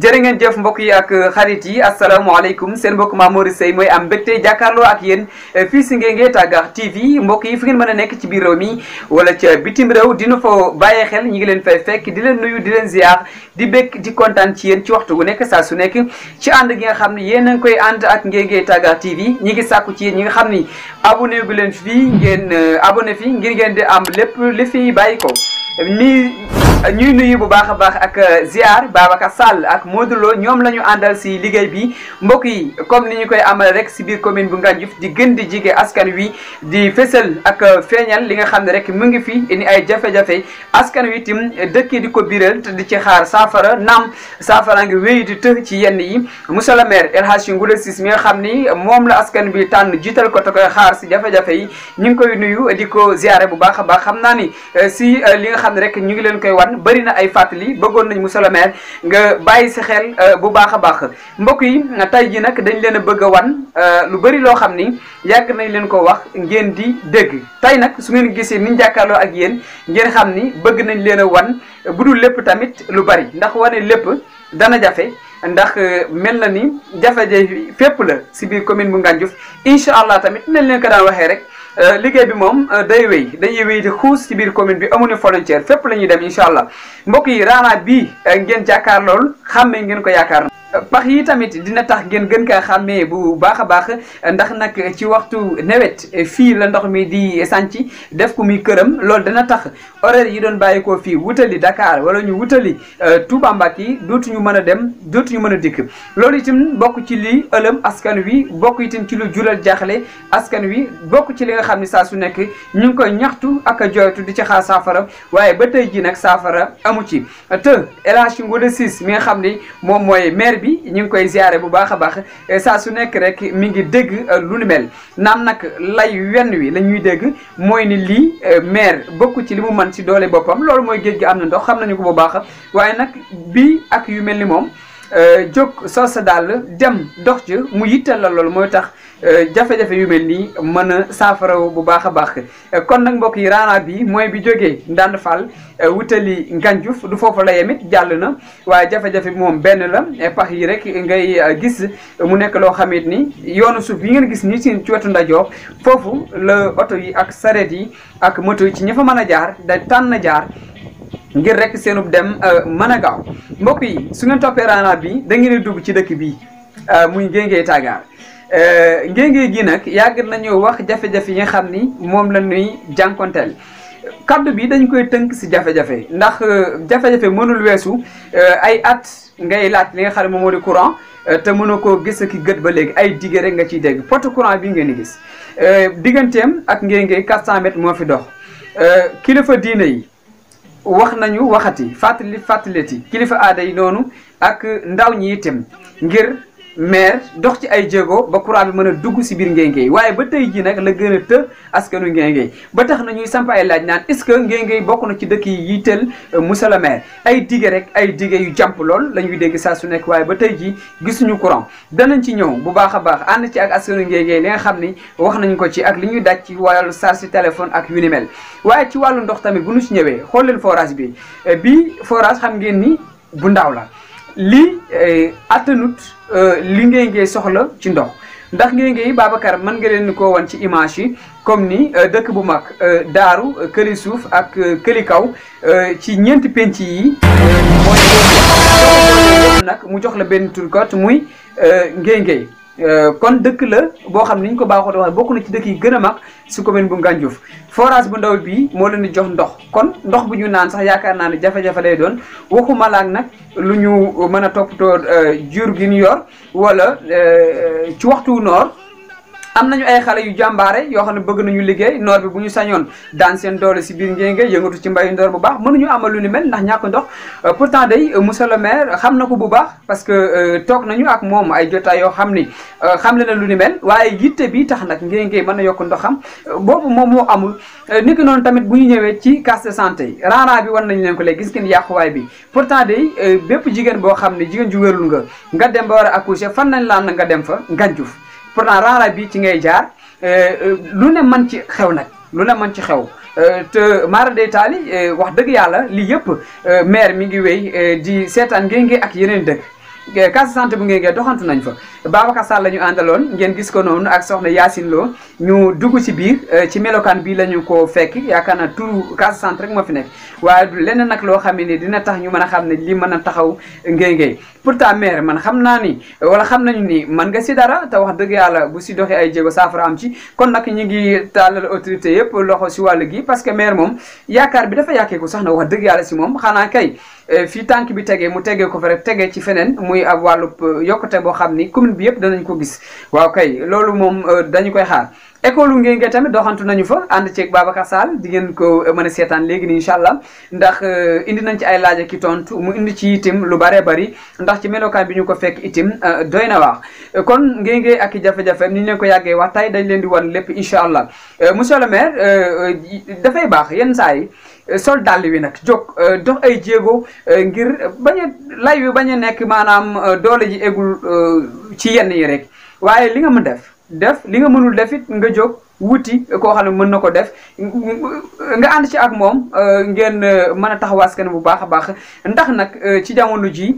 jërë ngeen jëf mbokk yi ak xarit yi asalaamaaleykum seen mbokk Mamory Seye mooy am mbégte jàkkaarloo ak yéen fii si Nguéngé Taggar TV mbokk yi fu ngeen mën a nekk ci biir réew mi wala ca bitim réew dina fa bàyyee xel ñi ngi leen fay fekk di leen nuyu di leen ziar di bég di kontaan ci yéen ci waxtu gu nekk saa su nekk ci ànd gi nga xam ne yéen a ngi koy ànd ak Nguéngé Taggar TV ñi ngi sàkku ci yéen ñi nga xam ni abonné gu leen fii ngeen abonné fi ngir ngeen di am lépp li fi bàyyi ko ñuy nuyu bu baax a baax ak ziar Babacar Sall ak Modou Lo ñoom la ñu àndal si liggéey bi mbokk yi comme ni ñu koy amal rek si biir commune bu Ngandiouf di gën di jige askan wi di fësal ak feeñal li nga xam ne rek mu ngi fi ni ay jafe-jafe askan wi tim dëkk di ko biral te di ci xaar saafara naam saafara ngi wéy di të ci yenn yi monsieur le maire El Hadji Ngouda Ciss mi nga xam ni moom la askan bi tànn jiital ko te koy xaar si jafe-jafe yi ñu ngi koy nuyu di ko ziare bu baax a baax xam naa ni si li nga xam ne rek ñu ngi leen koy wan bëri na ay fàttali bëggoon nañ monsieur le maire nga bàyyi si xel bu baax a baax mbokk yi tey ji nag dañ leen a bëgg a wan lu bëri loo xam ni yàgg nañ leen ko wax ngeen di dégg tey nag su ngeen gisee niñ jàkkaarloo ak yéen ngeen xam ni bëgg nañ leen a wan bu dul lépp tamit lu bëri ndax wane lépp dana jafe ndax mel na ni jafe-jafe fépp la si biir commune bu Ngandiouf incha allah tamit nañ leen ko daan waxee rek liggéey bi moom day wéy dañuy wéy di xuus ci biir commune bi amuñu frontière fépp la ñuy dem incha allah mbokk yi raana bii ngeen jàkkaar lool xàmmee ngeen ko yaakaar na pax yi tamit dina tax ngeen gën kaa xàmmee bu baax a baax ndax nag ci waxtu nawet fii la ndox mi di sànc def ko muy këram loolu dana tax horaire yi doon bàyyi ko fii wutali Dakar wala ñu wutali Touba Mbacké yi dootuñu mën a dem dootuñu mën a dikk loolu itam bokk ci li ëlëm askan wi bokk itam ci lu jural jaaxle askan wi bokk ci li nga xam ne saa su nekk ñu ngi koy ñaxtu ak a joytu di ci xaar saafara waaye ba tey ji nag saafara amu ci te El Hadji Ngouda Ciss mi nga xam ne moom mooy maire bi ñu ngi koy ziare bu baax a baax saa su nekk rek mi ngi dégg lu ni mel naam nag lay wenn wi la ñuy dégg mooy ni lii maire bokk ci li mu mën ci doole boppam loolu mooy géej gi am na ndox xam nañu ko bu baax waaye nag bii ak yu mel ni moom jóg soo sa daal dem dox ci mu yittal la loolu mooy tax jafe-jafe yu mel nii mën a saafara bu baax a baax kon nag mbokk yi raana bi mooy bi jógee Ndande Fall wutali Ngandiouf du foofu la yemit jàll na waaye jafe-jafe bi moom benn la pax yi rek ngay gis mu nekk loo xamit ni yoonu suuf yi ngeen gis nii ci wetu ndajoor foofu la oto yi ak sareet yi ak moto yi ci ña fa mën a jaar da tànn jaar ngir rek seenub dem mën a gaaw mbokk yi su ngeen toppee raana bi da ngeen di dugg ci dëkk bi muy Nguéngé Taggar Nguéngé gi nag yàgg nañu wax jafe-jafe yi nga xam ni moom la ñuy jànkonteel kaddu bi dañ koy tënk si jafe-jafe ndax jafe-jafe mënul weesu ay at ngay laaj li nga xam ne moom moo di courant te mënoo koo gis ki gët ba léegi ay dige rek nga ciy dégg poto courant bi ngeen di gis digganteem ak Nguéngé 400 mètres moo fi dox kilifa diine yi wax nañu waxati fàttaleti kilifa aada yi noonu ak ndaw ñi itam ngir maire dox ci ay jéego ba courant bi mën a dugg si biir Nguéngé waaye ba tey ji nag la gën a të askanu Nguéngé ba tax na ñuy samp ay laaj naan est-ce que Nguéngé bokk na ci dëkk yi yitteel monsieur le maire ay dige rek ay dige yu jàmp lool la ñuy dégg saa su nekk waaye ba tey ji gisuñu courant danañ ci ñëw bu baax a baax ànd ci ak askanu Nguéngé li nga xam ni wax nañ ko ci ak li ñuy daj ci wàllu charge téléphone ak yu ni mel waaye ci wàllu ndox tamit bu ñu ci ñëwee xool leen forage bi bii forage xam ngeen ni bu ndaw la lii attanut li Nguéngé soxla ci ndox ndax Nguéngé yi Babacar mën nga leen ko wan ci image yi comme ni dëkk bu mag daaru këli suuf ak këli kaw ci ñeenti penc yi mooy nag mu jox la benn turkot muy Nguéngé kon dëkk la boo xam ni ñu ko baaxoo wax bokk na ci dëkk yi gën a mag si commune bu Ngandiouf forage bu ndaw bii moo leen di jox ndox kon ndox bu ñu naan sax yaakaar naa ne jafe-jafe lay doon waxuma laak nag lu ñu mën a toppatoo jur gi ñu yor wala ci waxtu noor am nañu ay xale yu jàmbaare yoo xam ne bëgg nañu liggéey noor bi bu ñu sañoon daan seen doole si biir Nguéngé yëngatu ci mbayu ndoor bu baax mënuñu amal lu ni mel ndax ñàkk ndox pourtant day monsieur le maire xam na ko bu baax parce que toog nañu ak moom ay jotaay yoo xam ni xam le na lu ni mel waaye yitte bi tax nag Nguéngé mën na yokk ndoxam boobu moom moo amul ni ki noonu tamit bu ñu ñëwee ci case de santé yi raana bi wan nañ leen ko léegi gis ngeen yàquwaay bi pourtant day bépp jigéen boo xam ne jigéen ju wérul nga dem ba war a accoucher fan nañ laan na nga dem fa Ngandiouf pourtant raana bi ci ngay jaar lu ne mën ci xew nag lu ne mën ci xew te mara day taali wax dëgg yàlla lii yëpp maire mi ngi wéy di seetaan Nguéngé ak yeneen dëkk case santé bu ngeen doxantu nañ fa Babacar Sall la ñu àndaloon ngeen gis ko noonu ak soxna Yacine Lo ñu dugg ci biir ci melokaan bi la ñu ko fekk yaakaar naa turu case santé rek moo fi nekk waaye du leneen nag loo xam ne dina tax ñu mën a xam ne li mën a taxaw ngéngéy pourtant maire man xam naa ni wala xam nañu ni man nga si dara te wax dëgg yàlla bu si doxee ay jéego saafara am ci kon nag ñu ngi tàllal autorité yëpp loxo si wàll gi parce que maire moom yaakaar bi dafa yàqeeku sax na wax dëgg yàlla si moom xanaa kay fii tànk bi tegee mu tegee ko fa rek tegee ci feneen muy ab wàllub yokkute boo xam ni commune bi yëpp danañ ko gis waaw kay loolu moom dañu koy xaar école ngeen tamit doxantu nañu fa ànd ceeg Babacar Sall di ngeen ko mën a seetaan léegi nii incha allah ndax indi nañ ci ay laaj ki tontu mu indi ci itim lu bëree bëri ndax ci melokaan bi ñu ko fekk itim doy na wax kon ngeen ak i jafe-jafe ni ñu leen ko yàggee wax tey dañ leen di wan lépp incha allah monsieur le maire dafay baax yenn saa yi sol dàll wi nag jóg dox ay jéego ngir bañ a lay wi bañ a nekk maanaam doole ji eggul ci yenn yi rek waaye li nga mën def li nga mënul def it nga jóg wuti koo xam ne mën na ko def nga ànd ci ak moom ngeen mën a taxaw askan bu baax a baax ndax nag ci jamono ji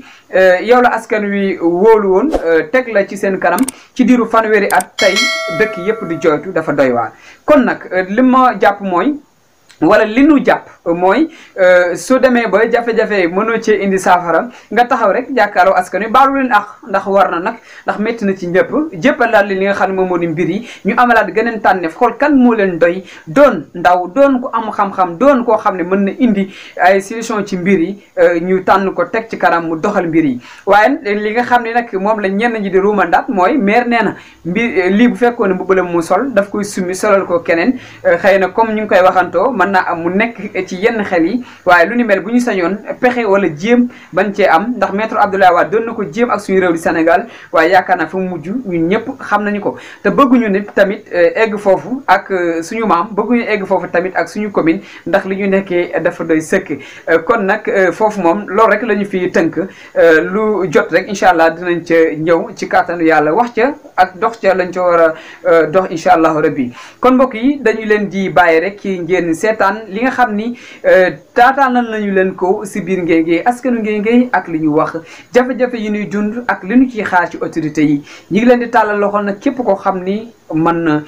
yow la askan wi wóolu woon teg la ci seen kanam ci diiru fanweeri at tey dëkk yépp di jooytu dafa doy waar kon nag li ma jàpp mooy wala li nu jàpp mooy soo demee ba jafe-jafe mënoo cee indi saafara nga taxaw rek jàkkaarloo askan wi baalu leen ndax war na nag ndax métti na ci ñëpp jéppalaat li nga xam ne moom moo di mbir yi ñu amalaat geneen tànneef xool kan moo leen doy doon ndaw doon ko am xam-xam doon koo xam ne mën na indi ay solution ci mbir yi ñu tànn ko teg ci kanam mu doxal mbir yi waaye li nga xam ne nag moom la ñenn ñi di ruumandaat mooy maire nee na mbir lii bu fekkoon ne mbubbala mu sol daf koy summi solal ko keneen xëy na comme ñu ngi koy waxantoo mën naa am mu nekk ci yenn xel yi waaye lu ni mel bu ñu sañoon pexe wala jéem bañ cee am ndax maître Abdoulaye Wade doon na ko jéem ak suñu réew di Sénégal waaye yaakaar naa fa mu mujj ñun ñëpp xam nañu ko te bëgguñu ne tamit egg foofu ak suñu maam bëgguñu egg foofu tamit ak suñu commune ndax li ñu nekkee dafa doy sëkk kon nag foofu moom loolu rek la ñu fi tënk lu jot rek incha allah dinañ ca ñëw ci kàttanu yàlla wax ca ak dox ca lañ ca war a dox incha allahu rabbi kon mbokk yi dañu leen di bàyyi rek ngeen seetaan li nga xam ni taataanal nañu leen ko si biir Ngéngéy askanu Ngéngéy ak li ñu wax jafe-jafe yi ñuy dund ak li ñu ciy xaar ci autorité yi ñu ngi leen di tàllal loxo nag képp koo xam ni mën na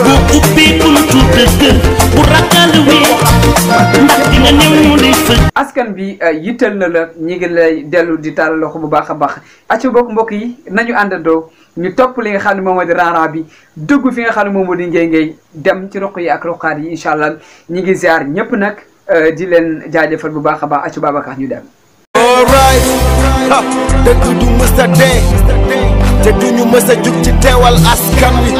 bu ubbi buntu dëgg bu ragal wi ndax dina ñëw mu lay fëgg askan bi yitteel na la ñi ngi lay dellu di tàllal loxo bu baax a baax acca bokk mbokk yi nañu àndandoo ñu topp li nga xam ne moom moo di ranran bi dugg fi nga xam ne moom moo di Ngéngéy dem ci roq yi ak roqaat yi incha allah ñi ngi ziar ñëpp nag di leen jaajëfal bu baax a baax acca Babacar ñu dem. dëgg du mës a dee te duñu mës a jug ci teewal askan wi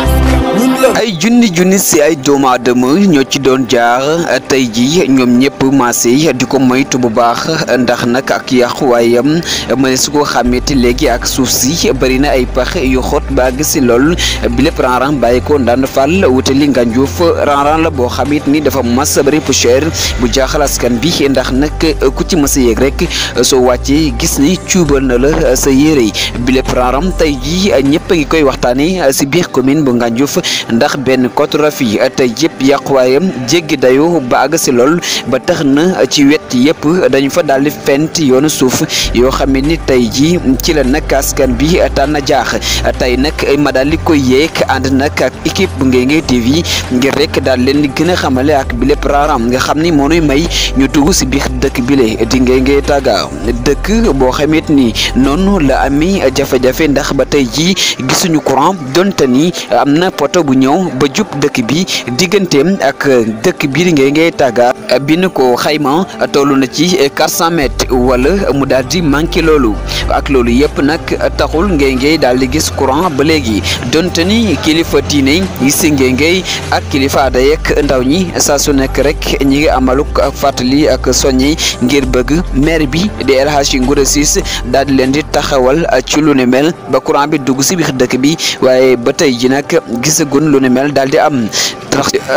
ñun la. ay junni si ay doomu aadama ñoo ci doon jaar tey ji ñoom ñëpp maase di ko moytu bu baax ndax nag ak yàquwaayam mëne su ko xàmmeeti léegi ak suuf si bëri na ay pax yu xóot baag si lool bi lépp ranran bàyyi ko ndand fal wutali Ngandiouf ranran la boo xamit ni dafa mas bëri poussière bu jaaxal askan bi ndax nag ku ci mës a yéeg rek soo wàccee gis ni cuubal na la sa yére yi bi lépp ranran tey ji ñëpp a ngi koy waxtaane si biir commune bu Ngandiouf ndax benn cartographie tey yëpp yàquwaayam jéggi dayo ba àgg si lool ba tax na ci wet yëpp dañu fa daal di fent yoonu suuf yoo xam ni tey ji ci la nag askan bi tànn jaax tey nag ma daal di koy yéeg ànd nag ak équipe bu Ngéngéy TV ngir rek daal leen di gën a xamale ak bi lépp ranran nga xam ni moo nuy may ñu dugg si biir dëkk bile di Ngéngéy Tagga dëkk boo xamit ni noonu la ami jafe-jafe ndax ba tey ji gisuñu courant donte ni am na poto bu ñëw ba jub dëkk bi digganteem ak dëkk bi di Ngéngéy Tagga bi nu ko xayma tollu na ci 400 mètres wala mu daal di manqué loolu ak loolu yëpp nag taxul Ngéngéy daal di gis courant ba léegi donte ni kilifa diine yi si Ngéngéy ak kilifa aada yeeg ndaw ñi saa su nekk rek ñi ngi amaluk ak fàttali ak soññi ngir bëgg maire bi di El Hadji Ngouda Ciss daal di leen di taxawal ci lu ne mel ba courant bi dugg si biir dëkk bi waaye ba tey ji nag gisagun lu ne mel daal di am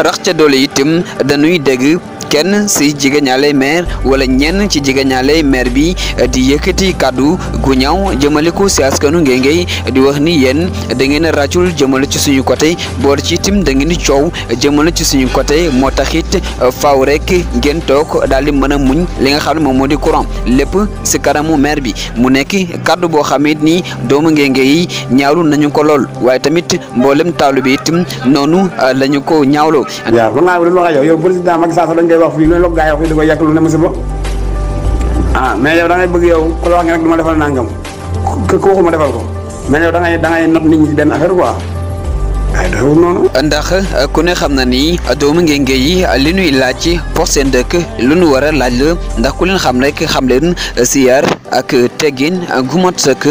rax ca doole it itam dañuy dégg kenn si jegeñaale maire wala ñenn ci jegeñaale maire bi di yëkkati kàddu gu ñaaw jëmale ko si askanu Ngéngéy di wax ni yéen da ngeen a ràccul jëmale ci suñu côté boor ci itam da ngeen di coow jëmale ci suñu côté moo taxit faaw rek ngeen toog daal di mën a muñ li nga xam ne moom moo di courant lépp si kanamu maire bi mu nekk kàddu boo xamit ni doomu Ngéngéy yi ñaawlu nañu ko lool waaye tamit mboolem taalu bi itam noonu lañu ko ñaawloo. yow président Macky Sall dañ koy wax fii loolu gaa yi wax fii di ko yàq lu ne musiba mais yow da ngay bëgg yow ku la wax nga rek du ma defal nangam ku waxul ma defal ko mais yow da ngay not nit ñi ci benn affaire quoi ay doyul noonu. ndax ku ne xam na ni doomu Ngéngéy yi li ñuy laaj pour seen dëkk lu ñu war a laaj la ndax ku leen xam rek xam leen si yar ak teggin gu mat sëkk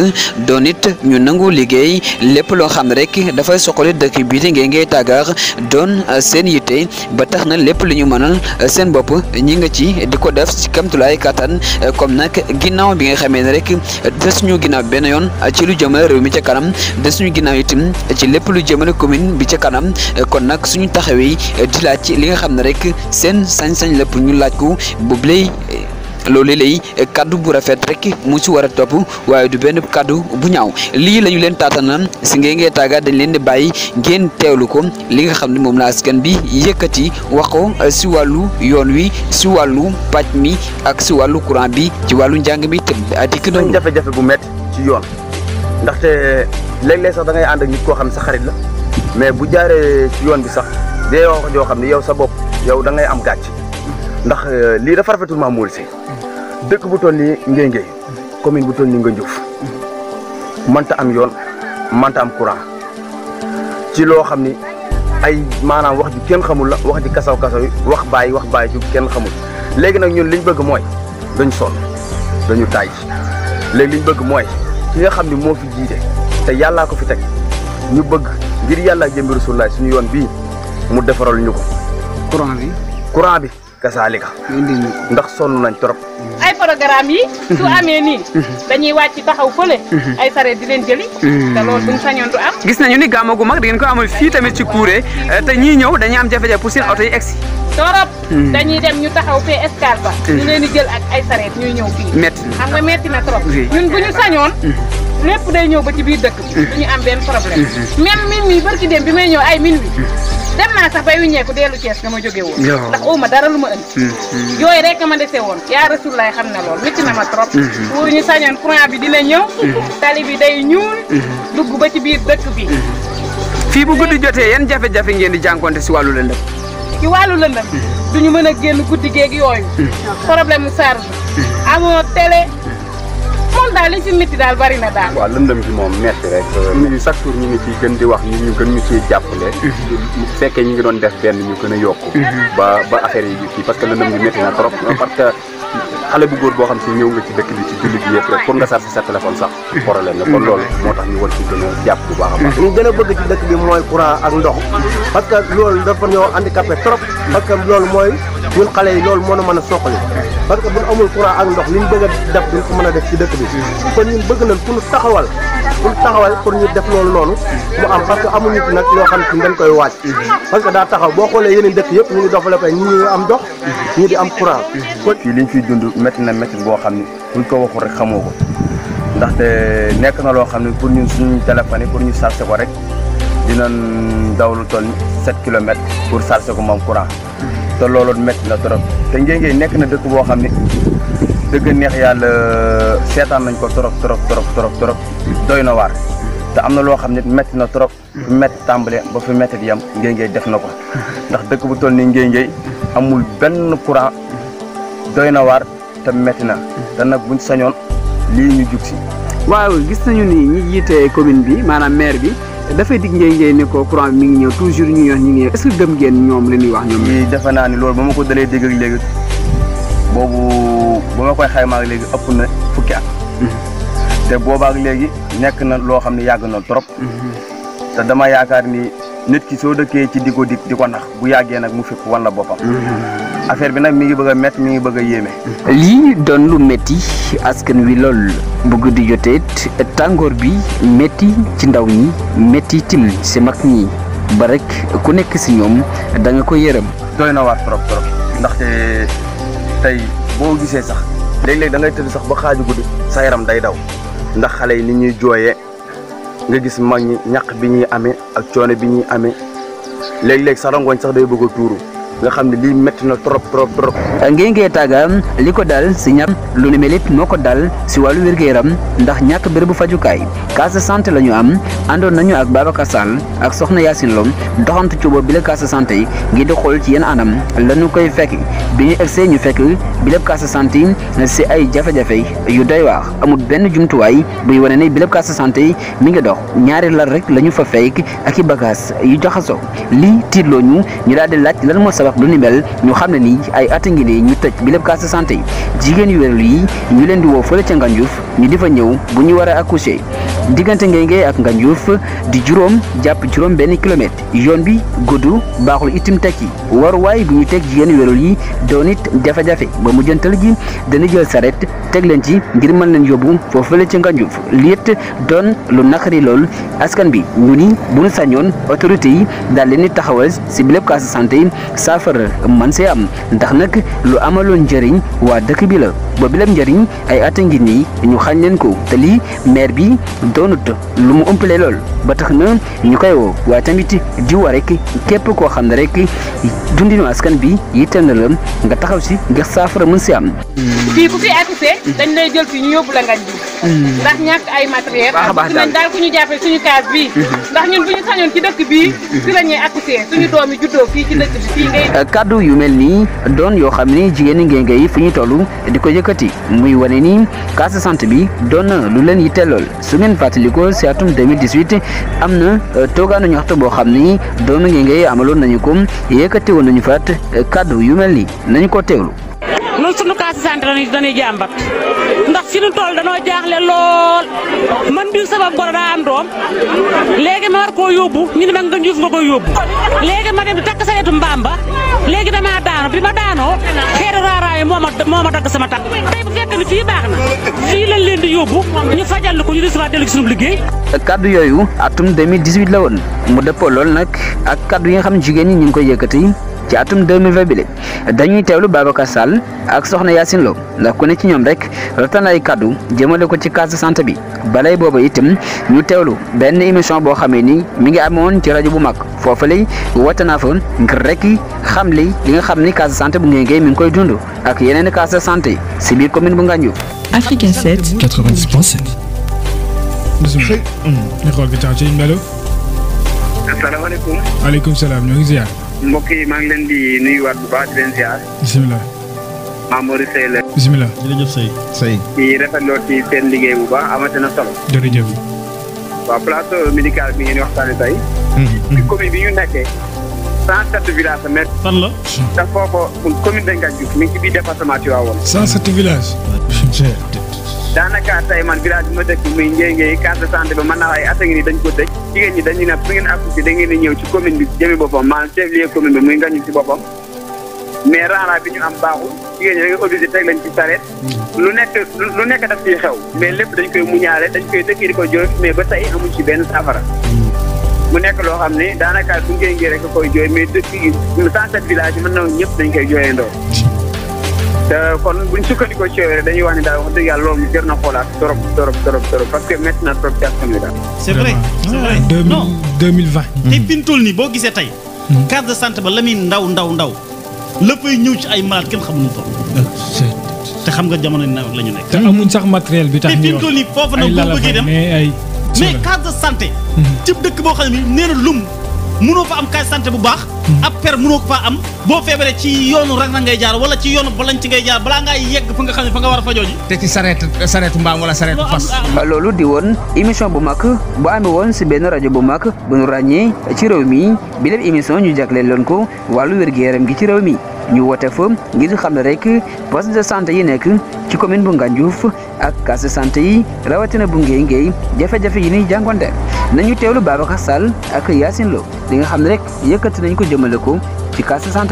doon it ñu nangu liggéey lépp loo xam ne rek dafay soxali dëkk bii di Ngéngéy Tàggar doon seen yitte ba tax na lépp lu ñu mënal seen bopp ñi nga ci di ko def ci kamtulaay kattan comme nag ginnaaw bi nga xamee ne rek des ñu ginnaaw benn yoon ci lu jëmale réew mi ca kanam des ñu ginnaaw itam ci lépp lu jëmale commune bi ca kanam kon nag suñu taxawee di laaj li nga xam ne rek seen sañ-sañ lépp ñu laaj ko boobu lay loolu lay kaddu bu rafet rek mu ci war a topp waaye du benn kaddu bu ñaaw lii la ñu leen taatanal si Ngéngéy Tàggar dañ leen di bàyyi ngeen teewlu ko li nga xam ne moom la askan bi yëkkati wax ko si wàllu yoon wi si wàllu pàcc mi ak si wàllu courant bi ci wàllu njàng mi te dikk noonu. jafe-jafe bu métti ci yoon ndaxte léeg-léeg sax da ngay ànd ak nit koo xam ne sa xarit la mais bu jaaree ci yoon bi sax day wax joo xam ne yow sa bopp yow da ngay am gàcc ndax lii dafa rafetul Mame Mory Seye dëkk bu toll nii Ngéngéy commune bu toll nii Ngandiouf mënta am yoon mënta am courant ci loo xam ni ay maanaam wax ji kenn xamul la wax ji kasaw yi wax bàyyi ju kenn xamul léegi nag ñun liñ bëgg mooy dañu sonn dañu taay léegi liñ bëgg mooy ki nga xam ni moo fi jiite te yàllaa ko fi teg ñu bëgg ngir yàlla jëmbi Rasulullaay suñu yoon bii mu defaral ñu ko. courant bi kasaalika ndax sonn nañ trop. ay programme yi su amee nii dañuy wàcc taxaw fële ay sareet di leen jëli te loolu buñ sañoon du am. gis nañu ni gàmmu gu mag di ngeen ko amal fii tamit ci Kouré te ñii ñëw dañuy am jafe-jafe pour seen oto yi egsi torop dañuy dem ñu taxaw fee escale ba ñu leen di jël ak ay sareet ñuy ñëw fii metti xam nga metti na trop ñun bu ñu sañoon lépp day ñëw ba ci biir dëkk bi du ñu am benn problème même min mi barki dem bi may ñëw ay min wi dem naa sax bay wiññeeku dellu Thiès nga ma jóge woon ndax uma dara lu ma indi yooyu rek ma dese woon yaa Rasulaay xam na lool métti na ma trop pour ñu sañoon courant bi dina ñëw tali bi day ñuul dugg ba ci biir dëkk bi fii bu guddi jotee yan jafe-jafe ngeen di jànkonte si wàllu lëndëm ci wàllu lëndëm duñu mën a génn guddi géeg yooyu problème mu charge amoo télé moom daal li ci métti daal bari na daal. waaw lëndëm bi moom metti rek nit ñi chaque jour ñu ngi ciy gën di wax ñu gën ñu ciy jàppale bu fekkee ñu ngi doon def benn ñu gën a yokku ba affaire yi kii parce que lëndëm bi métti na trop parce que xale bu góor boo xam si ñëw nga ci dëkk bi ci julli bi yëpp rek pour nga charger sa téléphone sax problème la kon loolu moo tax ñu war ci gën a jàpp bu baax a baax. ñu gën a bëgg ci dëkk bi mooy courant ak ndox parce que loolu dafa ñoo handicapé trop parce que loolu mooy ñun xale yi loolu moo na mën a soqali parce que bu ñu amul courant ak ndox li ñu bëgg a def duñ ko mën a def ci dëkk bi kon ñun bëgg nañ pour ñu taxawal pour ñu def loolu noonu mu am parce que amuñu ci nag yoo xam ne dañ koy waaj parce que daa taxaw boo xoolee yeneen dëkk yëpp ñu ngi développé ñi ngi am ndox ñi di am courant kon fii liñ fiy dund métti na métti boo xam ni buñ ko waxul rek xamoo ko ndaxte nekk na loo xam ne pour ñun suñu téléphone yi pour ñu chargé ko rek dinañ daw lu toll 7 kilomètres pour chargé ko moom courant te loolu métti na trop te Ngéngéy nekk na dëkk boo xam ne dëgg neex yàlla seetaan nañ ko trop doy na waar te am na loo xam ne métti na trop fi métti tàmbale ba fi métti di yam Ngéngéy def na ko ndax dëkk bu toll ni Ngéngéy amul benn courant doy na waar te métti na te nag buñ sañoon lii ñu jug si. waaw gis nañu ni ñi jiite commune bi maanaam maire bi dafay dig Ngéngéy ne ko courant bi mi ngi ñëw toujours ñu wax ñu ngi est-ce que gëm ngeen ñoom li ñuy wax ñoom. lii defe naa ni loolu ba ma ko dalee dégg ak léegi boobu ba ma koy xaymaa ak léegi ëpp na fukki at. te boobaak léegi nekk na loo xam ne yàgg na trop. te dama yaakaar ni nit ki soo dëkkee ci di ko nax bu yàggee nag mu fekk wan la boppam. affaire bi nag mi ngi bëgg a métti mi ngi bëgg a yéeme. lii doon lu métti askan wi lool bu guddi jotee tàngoor bi métti ci ndaw ñi métti tim si mag ñi ba rek ku nekk si ñoom da nga ko yërëm. doy na waar trop trop ndaxte tey boo gisee sax léeg-léeg da ngay tëdd sax ba xaaju guddi sa yaram day daw ndax xale yi ni ñuy jooyee nga gis mag ñi ñaq bi ñuy amee ak coono bi ñuy amee léeg-léeg sa rangoñ sax day bëgg a tuuru nga xam ne lii métti na trop trop trop. Ngéngé Tagga li ko dal si ñàkk lu ni mel it moo ko dal si wàllu wér-gu-yaram ndax ñàkk bérébu fajukaay case de santé la ñu am àndoon nañu ak Babacar Sall ak Soxna Yacine Lom doxantu ci boobu bi la case de santé yi ngir di xool ci yenn anam la ñu koy fekk bi ñu egsee ñu fekk bi la case de santé si ay jafe-jafe yu doy waar amul benn jumtuwaay buy wane ne bi la case de santé yi mi ngi dox ñaari lal rek la ñu fa fekk ak i bagages yu jaxasoo lii tiitloo ñu daal di laaj lan moo sabab lu ni mel ñu xam ne nii ay at ngi nii ñu tëj bi lépp case de santé jigéen yu wérul yi ñu leen di woo fële ca Ngandiouf ñu di fa ñëw bu ñu war a accoucher diggante Ngéngé ak Ngandiouf di juróom jàpp juróom benn kilomètre yoon bi gudd baaxul itim tekki waruwaay bu ñu teg jigéen yu wérul yi doon it jafe-jafe ba mujjantal gi dana jël saret teg leen ci ngir mën leen yóbbu foofu fële ca Ngandiouf lii it doon lu naqari lool askan bi ñu ni bu ñu sañoon autorité yi daal leen di taxawal si bi lépp case de santé saafara man see am ndax nag lu amaloon njëriñ waa dëkk bi la ba bi lépp njëriñ ay at ngi nii ñu xañ leen ko te lii maire bi doonut lu mu ëmpalee lool ba tax na ñu koy woo waaye tamit di woo rek képp koo xam ne rek dundinu askan bi yitteel na la nga taxaw si ngir saafara mën si am. fii ku fi accouché dañ lay jël fii ñu yóbbu la Ngandiouf ndax ñàkk ay matériel nañ daal ku ñu jàppee suñu case bii ndax ñun bu ñu sañoon ci dëkk bii fi la ñuy accouché suñu doom yi juddoo fii ci dëkk bi fii ngay kaddu yu mel nii doon yoo xam ni jigéen ñi Ngéngé yi fu ñu toll di ko yëkkati muy wane ni case de santé bi doon na lu leen yitteel lool su ngeen fàttalikoo si atum 2018 am na toogaanu ñaxtu boo xam ni doomu Ngéngé amaloon nañu ko yëkkati woon nañu faat kaddu yu mel nii nañu ko teewlu. noonu sunu case de santé dañuy jàmbat ndax fi nu toll danoo jaaxle lool man bi sama goro daa am doom léegi ma war koo yóbbu ñu ne ma Ngandiouf nga koy yóbbu léegi ma dem di takk sareetu mbaam ba léegi damaa daanu bi ma daanoo xeeru raaraay moo ma dagg sama takk tey bu fekkee ni fii baax na fii lañ leen di yóbbu ñu fajal ko ñu des waa dellu ci sunu liggéey. kaddu yooyu atum 2018 la woon mu dëppoo lool nag ak kaddu yi nga xam jigéen ñi ñu ngi koy yëkkati ci atum 2020 bi dañuy teewlu Babacar Sall ak Soxna Yacine Lo ndax ku ne ci ñoom rek rotan ay kaddu jëmale ko ci case de santé bi balay booba itam ñu teewlu benn émission boo xamee ni mi ngi amoon ci rajo bu mag foofu lay woote naa fa ngir rek xam li nga xam ni case de santé bu Ngéngé mi ngi koy dund ak yeneen case de santé si biir commune bu Ngandiouf. Africa 7 90.7. bisimilah. ñu xool ki tax ci mbelo. asalaamaaleykum. waaleykum salaam ñoo ngi ziar. mbokk yi maa ngi leen di nuyuwaat bu baax di leen ziar. bisimilah. Mamadou Seye la. bisimilah. jërëjëf Seye. di rafetloo ci seen liggéey bu baax amati na solo. jërëjëf. waaw plateau médical bi ngeen waxtaanee tey. ci commune bi ñu nekkee. 107 villages mais. fan la. te foofu commune de Ngandiouf mi ngi ci biir département Tivaouane. 107 villages. daanaka tey man village bi ma dëkk muy Ngéngé case de santé ba mën naa ay at a ngi nii dañ ko tëj jigéen ñi dañuy ne fu ngeen accouché da ngeen di ñëw ci commune bi jëmi boppam maanaam chef lieu commune bi muy Ngandiouf ci boppam mais rara bi ñu am baaxul jigéen ñi da ngay obligé teg lañ ci sareet lu nekk daf ciy xew mais lépp dañ koy muñaale dañ koy dëkk di ko jooy mais ba tey amuñ ci benn saafara mu nekk loo xam ne daanaka bu Ngéngé rek a koy jooy mais dëkk yi 107 village yi mën na ñëpp dañ koy jooyandoo te kon buñ sukkandikoo ci yooyu rek dañuy wax ne daal wax dëgg yàlla loolu jar na xoolaat trop parce que métti na trop ci askan wi daal. c'est vrai c'est vrai. 2020. te fi mu toll nii boo gisee tey. case de santé ba la muy ndaw la fay ñëw ci ay malade kenn xamuñu ko. te xam nga jamono nawet la ñu nekk. te amuñ sax matériel bi tax te fi mu toll nii foofu nag boo bëggee dem mais case de santé. ci dëkk boo xam ne nee na lum mënoo fa am case de santé bu baax. ab per mënoo ko faa am boo feebaree ci yoonu rang na ngay jaar wala ci yoonu balañ ci ngay jaar balaa ngaa yegg fa nga xam ne fa nga war a fajoo ji. te ci sareetu mbaam wala sareetu fas. loolu di woon émission bu mag bu amee woon si benn rajo bu mag bu ñu ràññee ci réew mi bi lépp émission ñu jagleel leen ko wàllu wér-gu-yaram gi ci réew mi ñu woote fa ngir xam ne rek poste de santé yi nekk ci commune bu Ngandiouf ak case de santé yi rawatina bu Ngéngé jafe-jafe yi ñuy jàngonte nañu teewlu Babacar Sall ak Yacine Lo li nga xam ne rek yëkkati nañ ko jëmale ko ci case de santé